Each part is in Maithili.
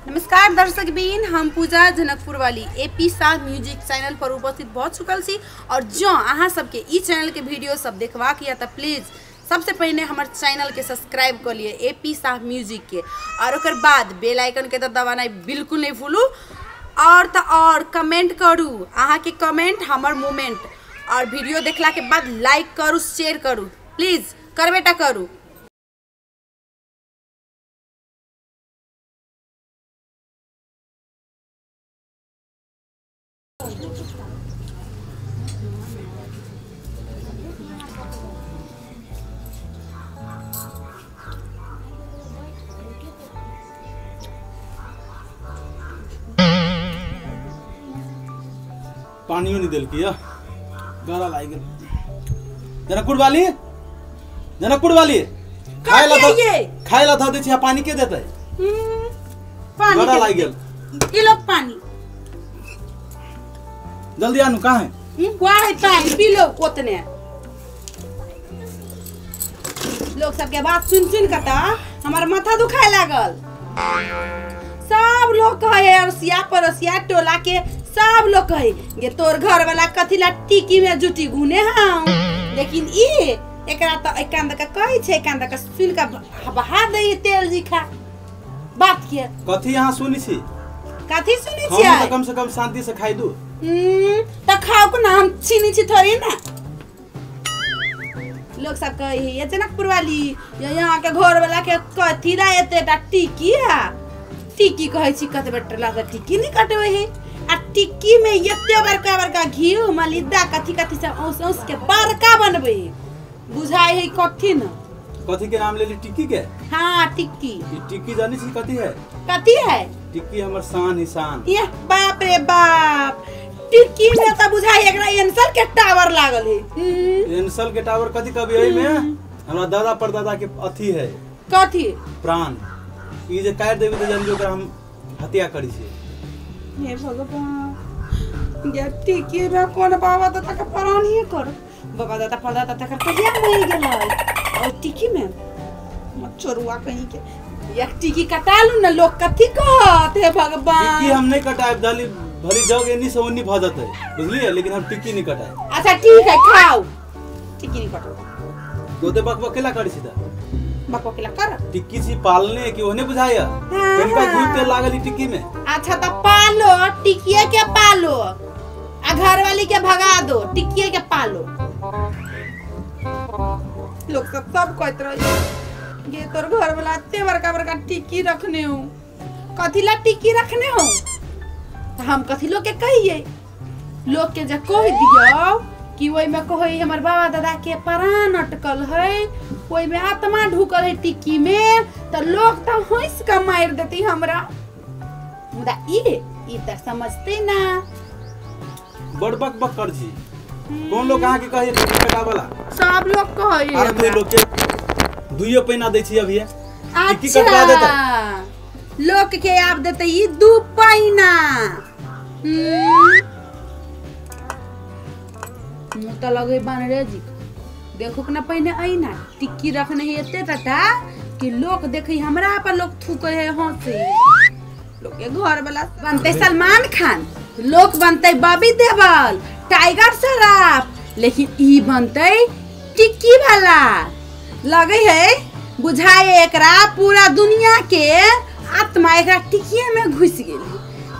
नमस्कार दर्शक बीन, हम पूजा जनकपुर वाली एपी शाह म्यूजिक चैनल पर उपस्थित भ चुकल छी। और जो अहाँ सबके ई चैनल के वीडियो सब देखबाक या त प्लीज सबसे पहले हमर चैनल के सब्सक्राइब कर लिए एपी शाह म्यूजिक के, और ओकर बाद बेल आइकन के तो दबाना बिल्कुल नहीं भूलू। और तो और कमेंट करू, अहाँ के कमेंट हमर मूवमेंट, और वीडियो देखला के बाद लाइक करू, शेयर करू, प्लीज करबेटा करू। पानियो नहीं दिल की गला लाग गेल। जनकपुर वाली, जनकपुर वाली खाय ला खाय ला ध दै छी, पानी के देतै? पानी गला लाग गेल। ई लो पानी, जल्दी आनु। कहां है? कहाँ है पानी? P low. ओतने लोग सबके बात सुन सुन के त हमर माथा दुखाए लागल। सब लोग कहे अरसिया पड़ोसिया टोला के सब लोग कहे गे तोर घर वाला कथी ला टिकी में जुटी गुने हम, लेकिन ई एकरा त एकांत के कहै छै, एकांत के सुन के बहा दे तेल जी खा बात के। कथी यहां सुनी छी? कथी सुनी छी? हम त कम से कम शांति से खाई दू। त खाओ को ना, हम छीनी छी थोड़ी ना। लोग सब कहे ये जनकपुर वाली ये यहाँ के घर वाला के कथी ला एते टा टिकी है, टिकी कहै छी कते बेर ला टिकी नहीं कटबै है। आ टिक्की में एते बड़का बड़का घी मलिदा कथी कथी सब औस औस के बड़का बनबै है, बुझाइ है कथी न। कथी के नाम लेली टिक्की के? हाँ टिक्की। ई टिक्की जानी छी कथी है? कथी है? टिक्की हमर शान है, शान। ये बाप रे बाप, टिक्की में त बुझाइ एकरा एनसल के टावर लागल है। एनसल के टावर कथी कभी एई में हमरा दादा परदादा के अथी है। कथी? प्राण। ई जे काट देबी त जान ओकरा हम हत्या करी छी। हे भगवान, ये टिक्की में कोन बाबा दादा के प्राण ही कर, बाबा दादा परदादा तकर कहिया मरि गेलै। और टिक्की में मचोरुआ कहीं के एक टिक्की कटा लू ना, लोग कथी कहत। हे भगवान, टिक्की हम नहीं कटाएब, दाली भरी जग एनी से ओनी भ जतै बुझलिए, लेकिन हम टिक्की नहीं कटाएब। अच्छा ठीक है, खाओ, टिक्की नहीं कटो। गोते बकबक केला करी छी त? बकबक केला कर? टिक्की छी पालने कि ओने बुझाया कनिका घी तेल लागल टिक्की में। अच्छा त पालो, टिक्किए के पालो, आ घर वाली के भगा दो, टिक्किए के पालो। लोग सब सब कहत रहे ये तोर घर वाला एते बड़का बड़का टिक्की रखने हो, कथी ला टिक्की रखने हो? त हम कथी लोग के कहिए? लोग के जे कह दियो कि ओई में कहै हमर बाबा दादा के प्राण अटकल है, ओई में आत्मा ढुकल है टिक्की में, त लोग त हंस के मार देती हमरा। मुदा ई त समझते ना। बड़ बक बक कर छी। कोन लोग अहाँ के कहे टिक्की कटावला? सब लोग कहे। अरे तो लोग के दुइयो पैना दै छी अभी। अच्छा कटवा देतै लोग के, आप देतै ई दू पैना। मुँह त लगे बानरे जी, देखो ना पहिने ऐना टिक्की रखने है एते टटा कि लोग देखे हमरा पर लोग थूके है हंसे। लोग के घर वाला बनते सलमान खान, लोग बनते बॉबी देओल, टाइगर श्रॉफ, लेकिन ई बनते टिक्की वाला। लगे है बुझाए एकरा पूरा दुनिया के आत्मा एकरा टिक्की में घुस गेल।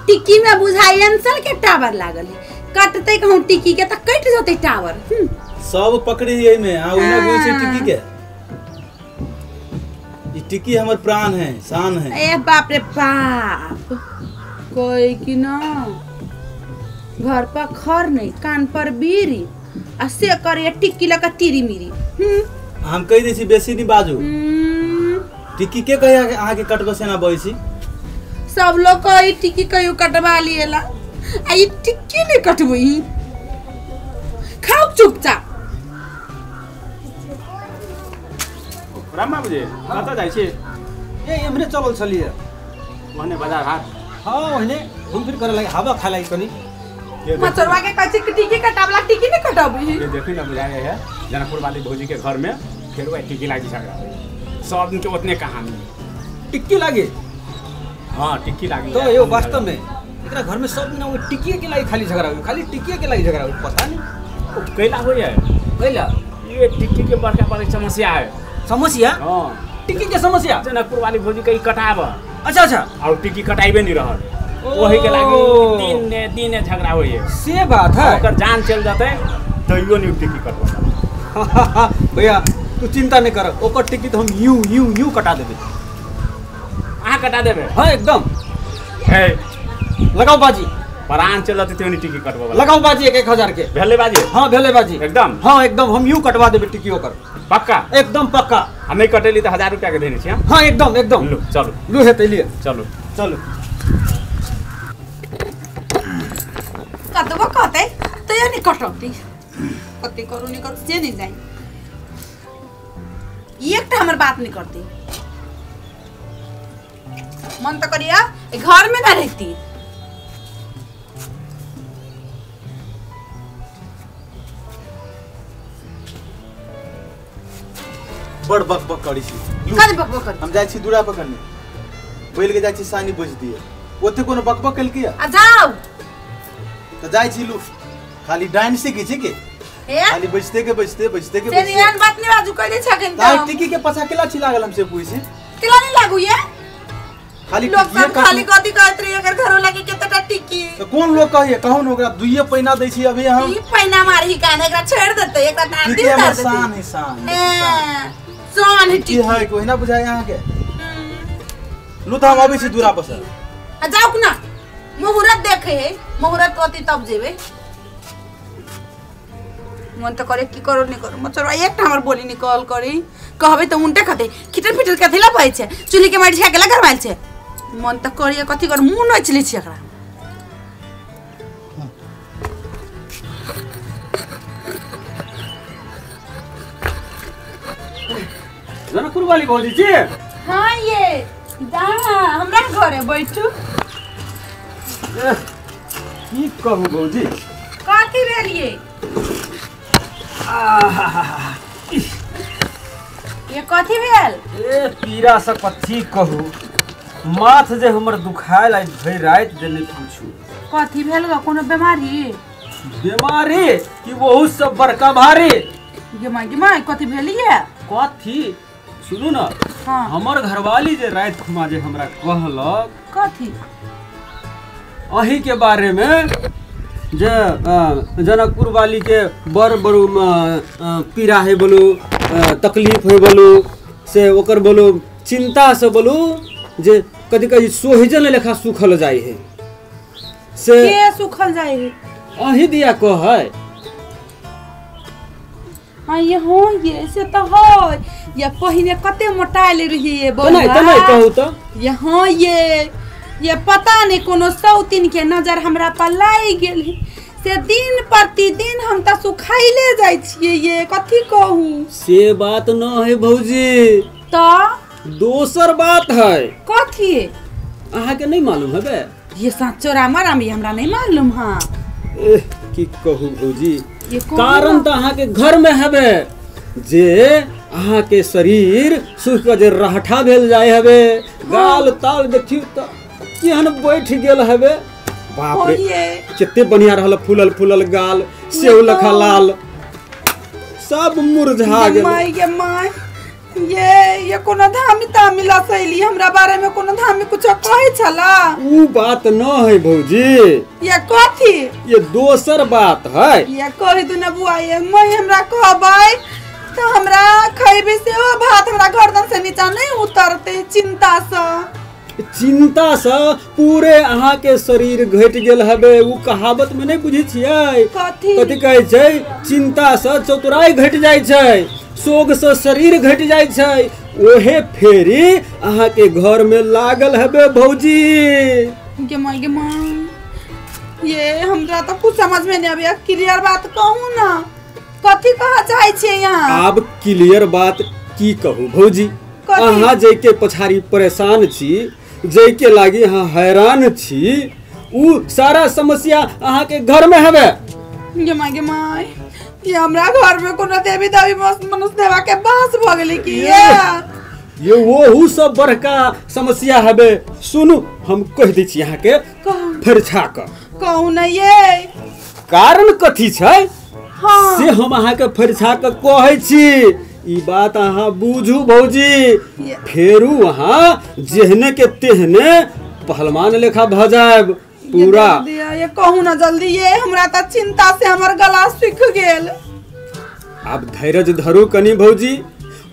टिक्की में बुझाए एनसल के टावर लागल है, कटते कहूं टिक्की के त कट जते टावर। सब पकड़ी है में आ ओने घुस छै टिक्की के। ई टिक्की हमर प्राण है, शान है। ए बाप रे बाप, कोई कि ना घर पर खर नहीं, कान पर बीड़ी, आ से करे टिक्की लगा तीरी मिरी। हम कह दै छी बेसी नहीं बाजू। टिक्की के कहे अहाँ के कटबो सेना बइसी? सब लोग कहे टिक्की कहियो कटवा लिएला, आ ई टिक्की नहीं कटबई। खाओ चुपचाप। राम बाबूजी कतऽ जाइ छी? ए एम्हरे चलल छलियै ओहने बाजार हाट। हाँ ओहने घूम फिर करे लागी, हवा खाए लागी कनी। मचोरवा के कहै छी टिक्की कटावला टिक्की नहीं कटबी। ये देखी ना बुझाए है जनकपुर वाली भौजी के घर में फेर वह टिक्की लागी झगड़ा सब दिन के उतने कहानी। टिक्की लागी? हां टिक्की लागी तो यो वास्तव में एकरा घर में सब दिन वो टिक्की के लाई खाली झगड़ा होई, खाली टिक्की के लाई झगड़ा होई, पता नहीं कैला होई है। कैला ये टिक्की के बड़का बड़का समस्या है। समस्या? हां टिक्की के समस्या जनकपुर वाली भौजी के कटाब। अच्छा अच्छा और टिक्की कटाइबे नहीं रहल, वही के लागी दिन दिन झगड़ा होई है। से बात है, ओकर जान चल जते तैयो नहीं टिक्की कटवा। भैया तू चिंता नहीं कर, ओकर टिक्की तो हम यूं यूं यूं कटा देबे। अहाँ कटा देबे? हां एकदम। है लगाओ बाजी, परान चल जते तैयो नहीं टिक्की कटवा। लगाओ बाजी 1-1000 के। भेले बाजी? हां भेले बाजी एकदम। हां एकदम, हम यूं कटवा देबे टिक्की ओकर। पक्का? एकदम पक्का। आ नहीं कटेली तो 1000 रुपया के देने छी। हां एकदम एकदम। लो चलो लू हेतै लिए चलो चलो। कतबो कहतै तैयो नहीं कटौती, कते करू नहीं करू से नहीं जाए, एकटा हमर बात नहीं करती। मन तो करिया घर में ना रहती। बड़ बक बक करी छी। कथी बक बक करी? हम जाइ छी दूरा पकड़ने, बैल के जाइ छी सानी बोझ दिए, ओते कोनो बक बक केलकी आ जाओ तो जाइ छी लू। खाली डाइन से की छी के खाली बजते के बजते बजते के से एहन बात नहीं बाजू कइले छखन त टिकी के पछा केला छी लागल हमसे पूछी केला नहीं लागू ये खाली लोग सब खाली कथी कहत रही अगर घरो लागे केतेटा टिकी तो कौन लोग कहिए कहू न ओकरा दुइये पैना दै छी अभी हम ई पैना मारही कान एकरा छोड़ देते एकरा नाम टिकी दे हमर देते शान है शान शान है टिकी है कोई ना बुझाय अहाँ के लू त हम अबै छी दूरा पर से आ जाऊ ना मुहूर्त देखे है मुहूर्त होती तब जेबे। मन तो करे की करो नहीं करो मचरवा एकटा हमर बोली निकल करी कहबे त उनटे खते खिटर फिटर कथि ला भइ छै चुली के माटि छाके ला गरमाइल छै। मन त करिए कथि कर मुंह नोच लै छी एकरा। जनकपुर वाली भौजी छी? हां ये जा हमरा घरे बैठू। की कहू भौजी कथि भेल ये? ये कथि भेल? ए पीड़ा से कथि कहू, माथ जे हमर दुखायल आइ भरि राति जे नहीं पूछू। कथि भेल ग? कोनो बीमारी? बीमारी कि बहुत सब बड़का भारी। गे माय गे माय कथि भेल ये? कथि सुनू न। हाँ। हमर घरवाली जे राति खुमा जे हमरा कहलक कथि अही के बारे में जे जनकपुर वाली के बड़ बड़ू पीड़ा है बोलू तकलीफ है बोलू से ओकर बोलू चिंता से बोलू जे कभी कभी सोहिजन लेखा सुखल जाय है से के सुखल जाय है अही दिया कह है। हां ये हो ये से त हो ये पहिने कते मोटाइल रही ये बौआ त नहीं कहू त ये हां ये पता नहीं कोनो सौतीन के नजर हमरा पर लागि गेल से दिन प्रतिदिन हम त सुखाइले जाइ छियै। ये कथि कहू? से बात न है भौजी, त दोसर बात है। कथि? अहाँ के नहीं मालूम है बे? ये साचो रामा रामी हमरा नहीं मालूम। हाँ की कहू भौजी, कारण त अहाँ के घर में हबे जे अहाँ के शरीर सुख के जे रहठा भेल जाय हबे, गाल ताल देखियो त केहन बैठ गेल हबे। बाप रे कते बढ़िया रहल फूलल फूलल गाल सेव लखा लाल सब मुरझा गेल। My गे my ये कोनो धामी तामी लसैली हमरा बारे में कोनो धामी कुछ कहै छला? उ बात न है भौजी। ये कथि? ये दोसर बात है। ये कहि दू न बुआ ये मैं हमरा कहबै त हमरा खैबे से ओ भात हमरा गर्दन से नीचा नहीं उतरते चिंता से। चिंता से पूरे अहाँ के शरीर घट गेल हबे। उ कहावत में नहीं बुझै छियै कथि? कथि कहै छै? चिंता से चतुराई घट जाइ छै, शोक से शरीर घट जाइ छै। ओहे फेरी अहाँ के घर में लागल हबे भौजी। गे माय गे माय ये हमरा तो कुछ समझ में नहीं आबे। क्लियर बात कहू ना कथि कह चाहै छियै यहाँ? आब क्लियर बात की कहू भौजी, अहाँ जैके पछाड़ी परेशान छी, जैके लागी अहाँ हैरान छी, उ सारा समस्या अहाँ के घर में हवे। गे माय गे माय ये हमरा घर में कोनो देवी दावी मनुष्य देवा के बास भ गेलै की? ये वोहू सब बड़का समस्या हवे। सुनू हम कहि दै छी अहाँके फरिछा कऽ। कहू ने ये कारण कथी छै। हाँ। से हम अहाँके फरिछा कऽ कहै छी। ई बात अहाँ बुझू भौजी, फेरू अहाँ जेहने के तेहने पहलवान लेखा भऽ जायब पूरा। ये कहू ना जल्दी, ये हमरा त चिंता से हमर गला सूख गेल। आब धैर्य धरू कनी भौजी,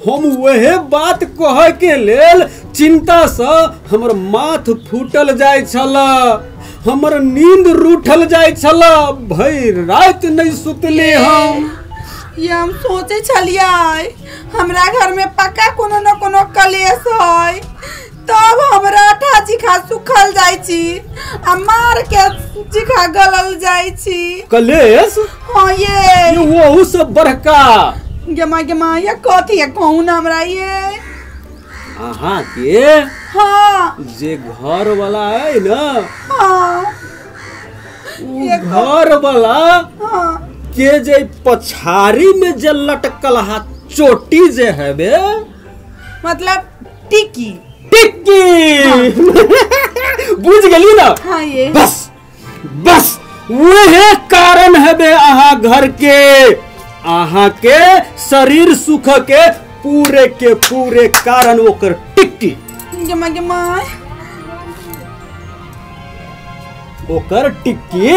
हम वहे बात कहे के लेल चिंता से हमर माथ फूटल जाय छल, हमर नींद रूठल जाय छल, भरि राति नहीं सुतली हम। ये हम सोचे छलियै हमरा घर में पक्का कोनो न कोनो कलेश है, तब हमरा आटा चिखा सुखल जाय छी आ मार के चिखा गलल जाय छी। कलेश? हाँ ये वहू से बड़का। गे माँ गे माँ, ये कथी है कहू ना हमरा ये। अहाँ के हाँ जे घर वाला है ना, हाँ घर वाला हाँ के जे पछाड़ी में जे लटकल हा चोटी जे है बे, मतलब टिकी टिक्की। हाँ। बुझ गेली ना? हाँ ये बस बस वह कारण है बे अहाँ घर के, अहाँ के शरीर सुख के पूरे कारण ओकर टिक्की। ओकर टिक्की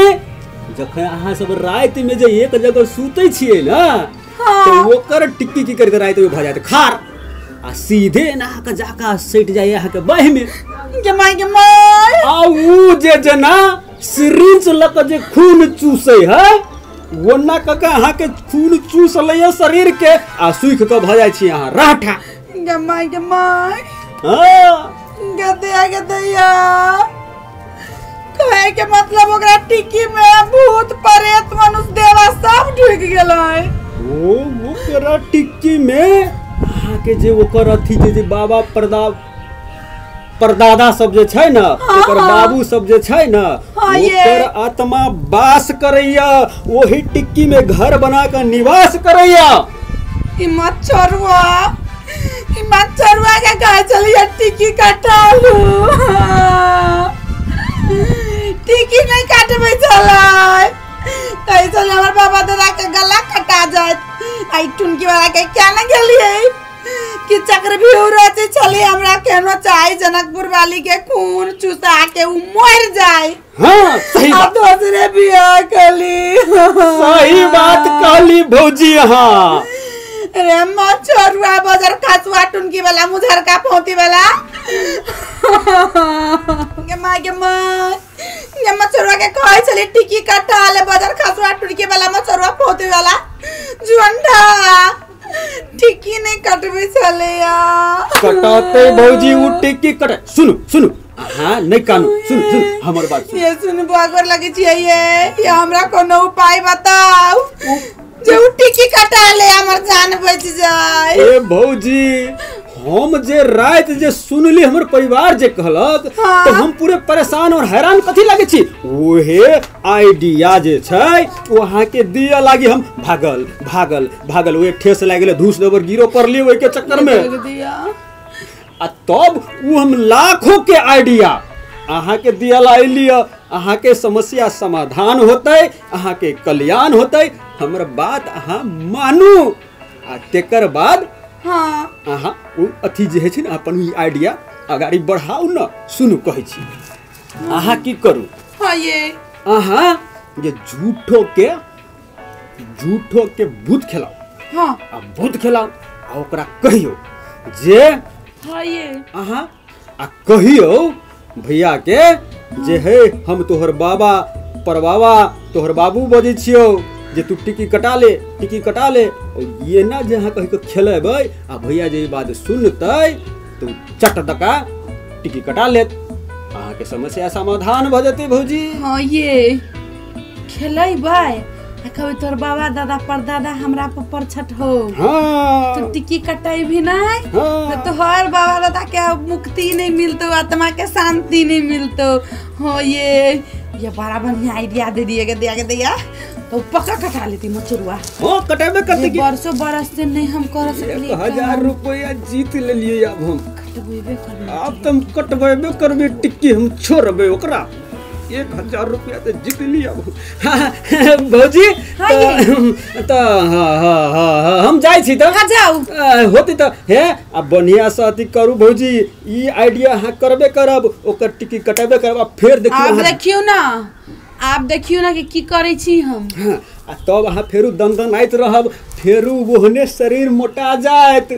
जखन अहाँ सब राति में जे एक जगह सुतै छियै ना, हाँ। तो ओकर टिक्की की करके राति में भऽ जायत खार आ सीधे एना के जाके सटि जाइए अहाँ के बाहि में। गे माय गे my. आ उ जे जेना सिरिंज लऽ के जे खून चूसै है ओना कऽ के अहाँ के खून चूस लैए शरीर के आ सूखि कऽ भऽ जाइ छी अहाँ राठा। गे माय गे my. हाँ गे दैया गे दैया, कहे के मतलब ओकरा टिक्की में भूत प्रेत मनुष्य देवा सब ढुकि गेलै। ओ ओकरा टिक्की में अहाँ के जे ओकर अथी जे जे बाबा परदादा सब जे छै ना, ओकर बाबू सब जे छै ना, ओकर आत्मा वास करैया ओही टिक्की में घर बना के निवास करैया। ई मच्छरवा, ई मच्छरवा के कहे छलियै टिक्की कटालू, टिक्की नहीं काटबै छलै, कहै छलै हमर बाबा दादा के गला कटा जायत। आई टुनकी वाला के क्या न गेलियै कि चक्रव्यूह रचै छलै, हमरा केहनो चाही जनकपुर वाली के खून चुसा के उ मर जाय। हाँ सही बात, दोसरे बियाह कली। सही बात कहली भौजी। हाँ रे मच्छरुआ बजर खसुआ टुनकी वाला मुझरका फौती वाला। गे माय गे माय, गे मच्छरुआ के कहै छलै टिक्की कटा ले बजर खसुआ टुनकी वाला मच्छरुआ फौती वाला जुंडा टिक्की नहीं कटबै छलैया। कटतै भौजी उ टिक्की कट। सुनू सुनू अहाँ नहीं कानू, सुनू सुनू हमर बात सुनू। ये सुनू बगर लगै छियै ये हमरा कोनो उपाय बताउ जे उ टिक्की कटा ले हमर जान बच जाय। ए भौजी हम जे राति जे सुनली हमर परिवार जे कहलक, हाँ। तो हम पूरे परेशान और हैरान कथी लागे छी। ओहे आइडिया जे छै ओ अहाँ के दिया लागी हम भागल भागल भागल, ओहे ठेस लागि गेलै धूस देबर गिरो पड़ली ओहि के चक्कर में। आ तब उ हम लाखों के आइडिया अहाँ के दिया ला लिया, अहाँ के समस्या समाधान होतै, अहाँ के कल्याण होतै। हमर बात अहाँ मानू आ तेकर बाद हाँ अहाँ ओ अथी जे होइ छै ने अपन ई आइडिया अगाड़ी बढ़ाउ न। सुनू कहै छी अहाँ की करू। हाँ ये अहाँ जे झूठो के भूत खेलाउ। हाँ आ भूत खेलाउ आ ओकरा कहियौ जे हाँ ये अहाँ आ कहियौ भैया के जे हे हम तोहर बाबा परबाबा तोहर बाबू बजै छियौ जे तू टिक्की कटा ले टिक्की कटा ले। ये ना जे अहाँ कहि के खेलेबै आ भैया जे ई बात सुनतै तो चट दका टिक्की कटा लेत, अहाँ के समस्या समाधान भऽ जेतै भौजी। हाँ ये खेलेबै आ कहबै तोहर बाबा दादा परदादा हमरा पर परछट हो। हाँ तो टिक्की कटाई भी नहीं। हाँ। तो तोहर बाबा दादा के मुक्ति नहीं मिलतो, आत्मा के शांति नहीं मिलतो। हाँ ये बड़ा बढ़िया आइडिया दे दिए के दिया के दिया तो पक्का कटा लेती मचुरुआ। हां कटेबे करते कि बरसों बरस से नहीं हम कर सकली। 1000 रुपया जीत लेलिए अब हम। कटबेबे करबे। आब त हम कटबेबे करबे टिक्की, हम छोड़बे ओकरा। 1000 रुपया तो जीत लिया भौजी। त हाँ हाँ हाँ हम जाइ छी त जाउ होती त हे। आ बढ़िया से अथी करू भौजी, ई आइडिया अहाँ करबे करब, ओकर टिक्की कटेबे करब। आ फेर देखियौ, आब देखियौ ना, आब देखियौ ना कि की करै छी हम। हाँ, आ तब अहाँ फेरू दनदनाइत रहब, फेरू ओहने शरीर मोटा जायत,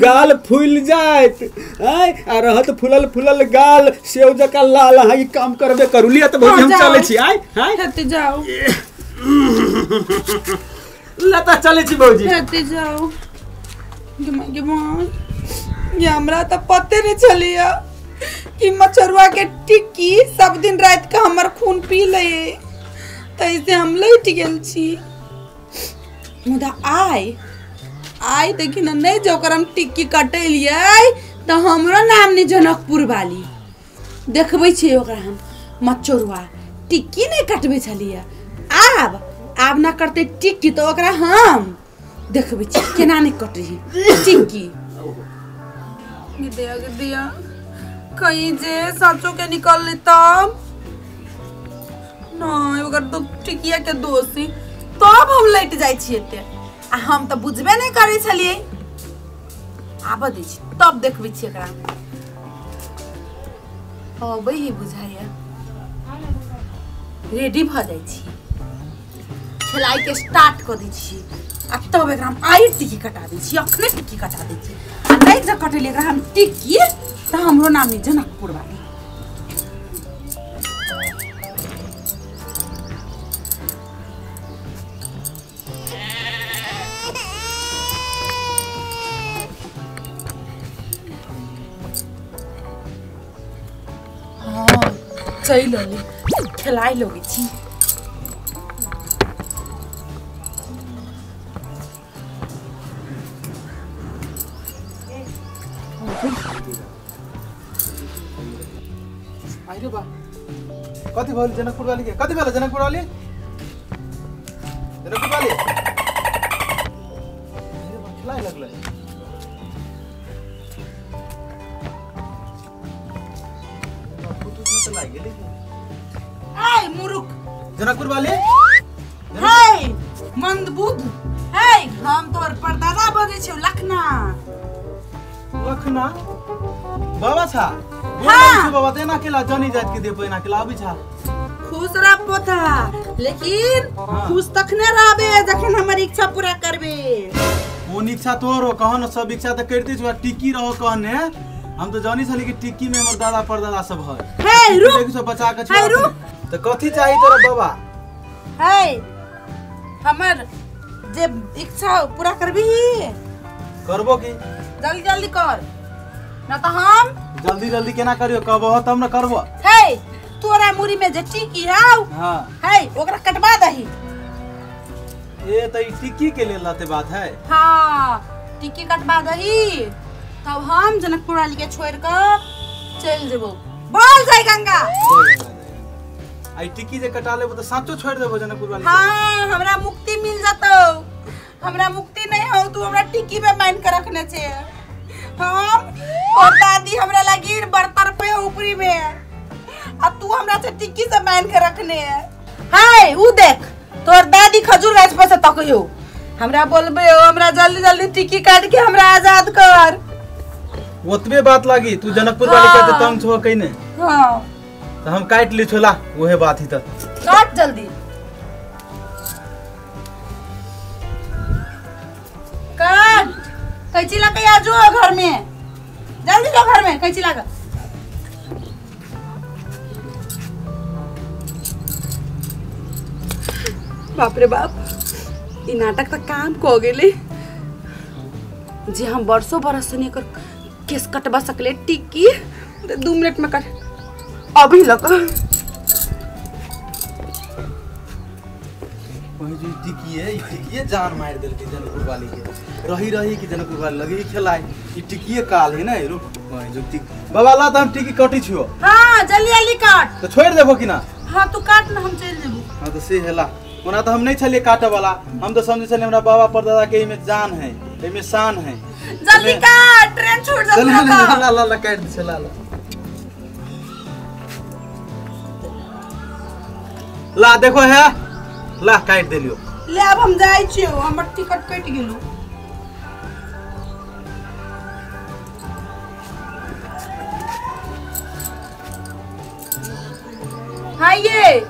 गाल फूलि जायत, आ रहत फूलल फूलल गाल सेव जकाँ लाल। अहाँ ई काम करबे करू। लिअ तऽ भौजी हम चलै छी। आइ हेतै जाउ, लता चलै छी भौजी, हेतै जाउ। गे माँ, ये हमरा तऽ पते नहि छलैया कि मछरुआ के टिक्की सब दिन राति के हमर खून पी ले, तैसे हम लैट गेल छी। मुदा आइ आइ देखी ना, नहीं जो ओकर हम टिक्की कटेलियै तऽ हमरो नाम नहीं जनकपुर वाली। देखबै छियै ओकरा हम, मचोरुआ टिक्की नहीं कटबै छलियै, आब आब ना करतै टिक्की तऽ ओकरा हम देखबै छियै केना नहीं कटै टिक्की। दिया दिया कहीं जे साचो के निकल तब नहीं ओकर तो टिकिया के दोषी, तब हम लैट जाइ छियै एते। आ हम तऽ बुझबे नहि करै छलियै। आबऽ दै छी तब देखबै छियै एकरा। अबै ही बुझाइया, रेडी भऽ जाइ छी, खेलाइके स्टार्ट कऽ दै छी। आ तब एकरा हम आइ टिक्की कटा दै छी, अखने टिक्की कटा दै छी। आ नहि जँ कटेलियै एकरा हम टिक्की तऽ हमरो नाम नहि जनकपुर वाली। हाँ चलि अयली, खेलाइ लगै छी। आइरे बा, कथी भेल जनकपुर वाली के? कथी भेल जनकपुर वाली? जनकपुर वाली आइरे बा, खेलाइ लगलै। आय मुरुख जनकपुर वाले, हे मंदबुद्ध, हे हम तोहर परदादा बजै छियौ लखना। लखना बाबा छा? हाँ बाबा, तेना केला जनी जात के देबो, एना केला आबै छा। खुश रह पोता, लेकिन खुश तखने रहबे जखन हमर इच्छा पूरा करबे। कोन इच्छा तोरो कहन? सब इच्छा त करिते छौ, टिक्की रहो कहने। हम तो जानी छली कि टिक्की में हमर दादा परदादा सब है। हे रुक, देखि सब बचा के छौ। रुक, त कथी चाही तोरा बाबा? हे हमर जे इच्छा पूरा करबी। करबो की? जल्दी जल्दी कर, ना त हम जल्दी जल्दी केना करियो? कहबो तब न करबो। हे तोरा मुरी में जे टिक्की हौ, हां हे ओकरा कटवा दही। ए त ई टिक्की के लेल रहते बात है। हां टिक्की कटवा दही तब हम जनकपुर वाली के छोड़ कर चल जेबो। बोल जय गंगा। आई टिक्की जे कटा लेबो त साचो छोड़ देबो जनकपुर वाली। हां हमरा मुक्ति मिल जतो। हमरा मुक्ति नहीं हो, तू हमरा टिक्की में बांध के रखने छे। हम और दादी हमरा लगी बर्तर पे ऊपरी में, आ तू हमरा से टिक्की से बांध के रखने है। हाय ऊ देख तोर दादी खजूर गाछ पर से तकयो, हमरा बोलबे हो हमरा जल्दी जल्दी टिक्की काट के हमरा आजाद कर। ओतबे बात लागी तू जनकपुर वाली के त तंग छो कइने। हां त हम काट ली छोला, ओहे बात ही त काट जल्दी काट। कैची लगा आ जो घर में, जल्दी जो घर में कैची लगा। बाप रे बाप, ई नाटक त काम को गेले जे हम वर्षों बरस से एकर केस कटवा सकले टिक्की 2 मिनट में कट। अभी लग वही जो टिक्की है, टिक्की जान मार देलकै जनकपुर वाली के। रही रही कि जनकपुर वाली लगी खेलाय, ई टिक्की काल है ना। रुक वही जो टिक्की बाबा ला त हम टिक्की कटै छियो। हां जल्दी जल्दी काट। त छोड़ देबो कि ना? हां तू काट ना, हम चल जेबो। हां त से हेला। ओना तो हम नहीं छलिए काटे वाला, हम तो समझे छलिए हमरा बाबा परदादा के एमे जान है, एमे शान है। जल्दी काट, ट्रेन छूट जात। ला ला ला काट दे, ला ला ला देखो है, ला काट देलियो। ले अब हम जाय छियो, हमर टिकट कट गेलो। हां ये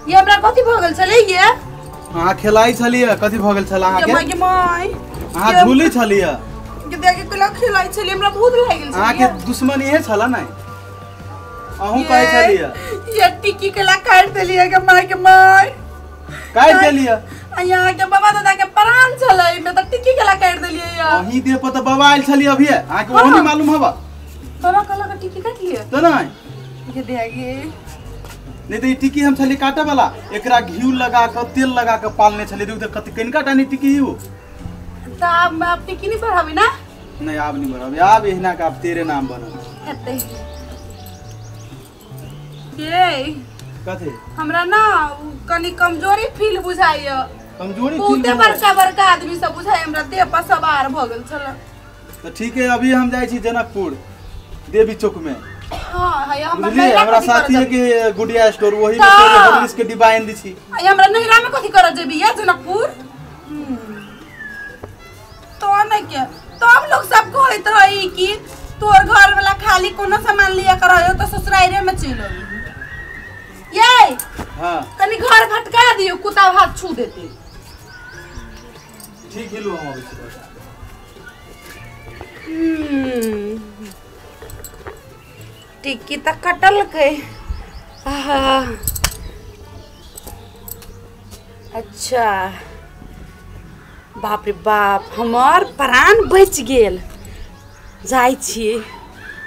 हमरा कथि भ गेल छलै ये? अहाँ खेलाई छलियै, कथि भ गेल छल अहाँ के? के my अहाँ झूली छलियै के देख के कोला खेलाई छलियै, हमरा बहुत लागि गेल छलियै। अहाँ के दुश्मन इहे छला नै? अहूँ कहै छलियै ये टिकी के ला काट देलियै के my के my काट देलियै। आ यहाँ के बाबा दादा के प्राण छलै में त टिकी के ला काट देलियै यार। अहीं देह पर त बाबा आयल छलियै अभी, अहाँ के ओहो नहीं मालूम हवा? बाबा कहला के टिकी काटलियै त नै ये देगे नहीं तो टिकी हम छली काटे वाला, एकरा घी लगा के तेल लगा के पालने छली। देखू त कत कनिका टानी टिकी हो। त आब आप टिकी नहीं बढ़ाबी ना? नहीं आब नहीं बढ़ाबी, आब एहना के आब तेरे नाम बनल हेतै। ये कथि हमरा ना कनी कमजोरी फील बुझाइय। कमजोरी फील बहुते बड़का बड़का आदमी सब बुझाइ हमरा देह पर सवार भ गेल छल। त ठीक है, अभी हम जाइ छी जनकपुर देवी चौक में। हां है हमरा हमरा साथी के गुडिया स्टोर, वही में तेरे हॉर्लिक्स के डिब्बा आनि दै छी। आ हमरा नैहरा में कथि करऽ जेबी या जनकपुर? तो नै के तब लोग सब कहैत रही कि तोर घर वाला खाली कोनो सामान लिया करयो त ससुराइरे में चलि अबी। ये हां कनी घर भटका दियो, कुत्ता भात छू देते। ठीक हेलो हम अबै छी। टिक्की त कटलकै। अच्छा बाप रे बाप, हमर प्राण बचि गेल। जाइ छियै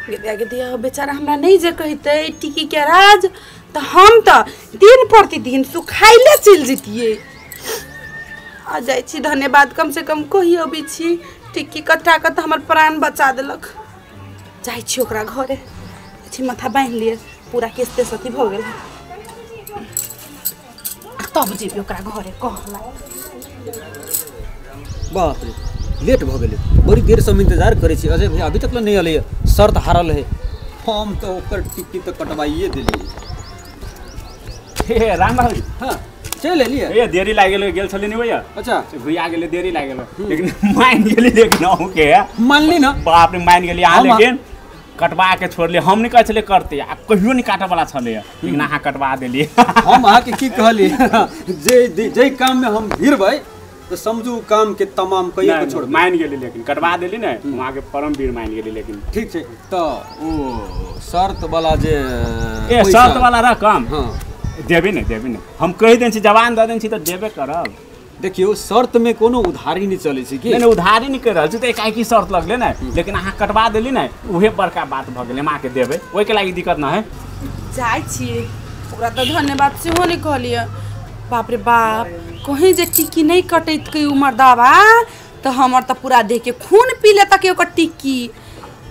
गेदिया गेदिया, बेचारा हमरा नहीं जे कहतै टिक्की के राज त हम त दिन प्रतिदिन सुखाइले चलि जैतियै। आ जाइ छी, धन्यवाद कम से कम कहि अबै छी टिक्की कटा कऽ त हमर प्राण बचा देलक। जाइ छी ओकरा घरे, माथा बान्हि लिअ, पूरा केस तेस अथी भऽ गेल, तब जेबै ओकरा घरे कहला। बाप रे लेट भऽ गेलै, बड़ी देर से हम इंतजार करै छी। अजय भैया अभी तक ले नहीं अलै, शर्त हारल है। हम तो ओकर टिक्की तऽ कटवाइए देलियै। हे राम बाबू। हां चलि एलियै। ए देरी लागि गेल, गेल छलियै नि भैया? अच्छा भैया गेलै देरी लागि गेल, लेकिन मानि गेली। लेकिन अहूँ के मानली ना? बाप रे मानि गेली अहाँ, लेकिन कटवा के छोड़लियै। हम नहीं कहै छलियै करतै, आ कहियो नहीं काटऽ वाला छलै, लेकिन अहाँ कटवा देलियै। हम अहाँके की कहलियै, जे जे काम में हम भिड़बै तो समझू काम के तमाम कहियो के छोड़बै। मानि गेली, लेकिन कटवा देली ने, हम अहाँके परम वीर मानि गेली। लेकिन ठीक छै त ओ शर्त वाला जे ए शर्त वाला रकम हां देबे ने, देबे ने, हम कहि देने छी, जवान दऽ देने छी तऽ देबे करब। देखियौ शर्त में कोनो उधारी नहीं चलै छै कि नहीं? उधारी नहीं कर रहल छी त एकाएकी शर्त लगले ने, लेकिन अहाँ कटवा देली ने, उहे बड़का बात भ गेलै। माँ के देबै, ओहि के लागि दिक्कत न है। जाइ छियै ओकरा तऽ धन्यवाद सेहो नहीं कहलियै। बाप रे बाप, कहीं जे टिक्की नहीं कटैत के उमर दाबा तऽ हमर तऽ पूरा देह के खून पी लेतक ओकर टिक्की।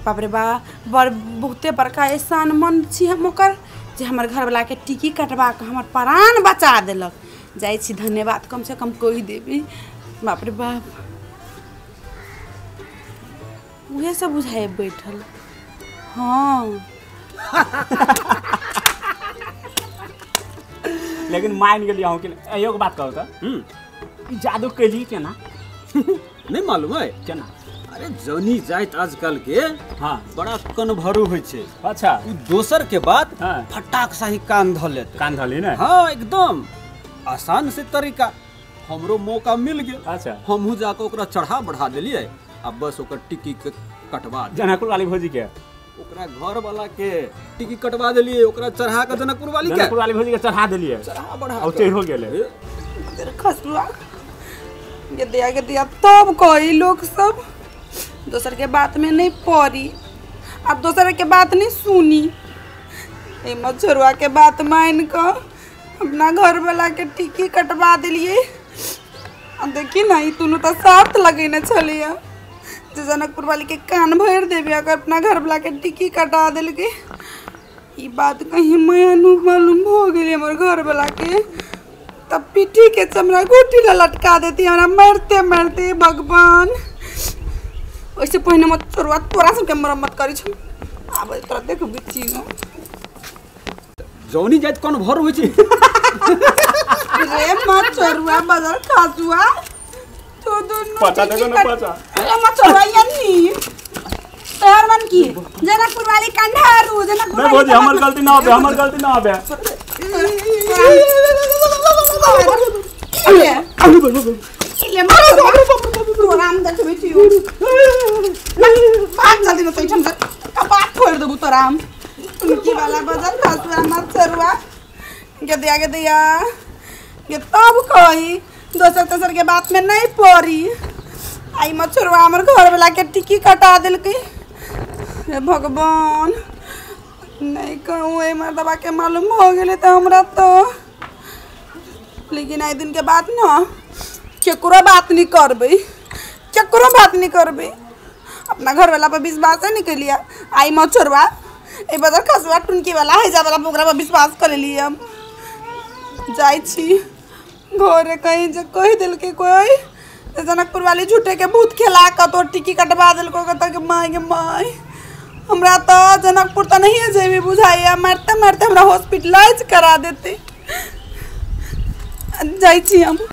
बाप रे बाप, बड़ बहुते बड़का एहसान मन छी हम ओकर, जे हमर घरवला के टिक्की कटवा के हमर प्राण बचा देलक। जाइ छी धन्यवाद कम से कम कहि देबी। बाप रे बाप, उहे सब बुझाइ बैठल। हाँ लेकिन मान गेली अहूँ के। एगो बात कहू तऽ ई जादू कैली केना? नहीं मालूम है केना? अरे जनी जाइत आजकल के हाँ बड़ा कनभरू होइ छै। अच्छा उ दोसर के बात हाँ। फटाक साही कान धऽ लेतै। कान धऽ ली ने? हाँ एकदम आसान से तरीका। हमरो मौका मिल गेल। अच्छा हमहूँ जाके ओकरा चढ़ा बढ़ा देलियै, आ बस ओकर टिक्की के कटवा जनकपुर वाली भौजी के, ओकरा घर वाला के टिक्की कटवा देलियै, ओकरा चढ़ा के जनकपुर वाली के, जनकपुर वाली भौजी के चढ़ा देलियै, चढ़ा बढ़ा और चढ़ हो गेलै। खसुआ गेदिया गेदिया तब कही लोग सब दोसर के बात में नहीं पड़ी, अब दोसर के बात नहीं सुनी। ए मछुआ के बात मान कऽ अपना घर वाला के टिक्की कटवा देलियै। आ देखी ना ई दुनू तऽ साथ लगेने छलैया जे जनकपुर वाली के कान भरि देबे अगर अपना घर वाला के टिक्की कटा देलकै। ई बात कहीं मालूम भऽ गेलै हमर घर वाला के त तब पीठी के चमड़ा गोटी ला लटका देती हमरा मरते मरते भगवान। ओइसे पहिने मत छोड़वा तोरा सबके मरम्मत करै छौ आब तोरा देख बुच्ची जौनी जाइत कोन भर होइ छै रे मत छोड़वा बदर खासुआ तो दोनों पचा देखो ना पचा अरे मत छोड़वा यानी तोहर मन की जनकपुर वाली कंधारू जनकपुर नहीं भौजी हमर गलती ना होबे हमर गलती ना होबे। भाग जल्दी न तो कपाट फोड़ देबू तोरा हम। उनकी वाला बजल खसुआ मत चरुआ गदिया गदिया गे तब कही दोसर तेसर के बात में नहीं पड़ी। आई मछुरवा हमर घर वाला के टिक्की कटा देलकै। हे भगवान नहीं कहूँ ए मर्दबा के मालूम हो गेलै तो हमरा तो लेकिन आई दिन के बाद न केकरो बात नहीं करबै केकरो बात नहीं करबै। अपना घर वाला पर विश्वास नहीं कलिया आई मछुरवा ए बदर खसुआ टुनकी वाला हैजा वाला ओकरा पर विश्वास कर लिए हम। जाइ छी घरे कहीं जे कहि देलकै कोई जनकपुर वाली झूठे के भूत खेला कऽ तो टिक्की कटवा देलको कतऽ के माय गे माय हमरा तो जनकपुर तो नहीं जेबी बुझाइया मरते मरते हमरा हॉस्पिटलाइज करा देते। जाइ छी हम।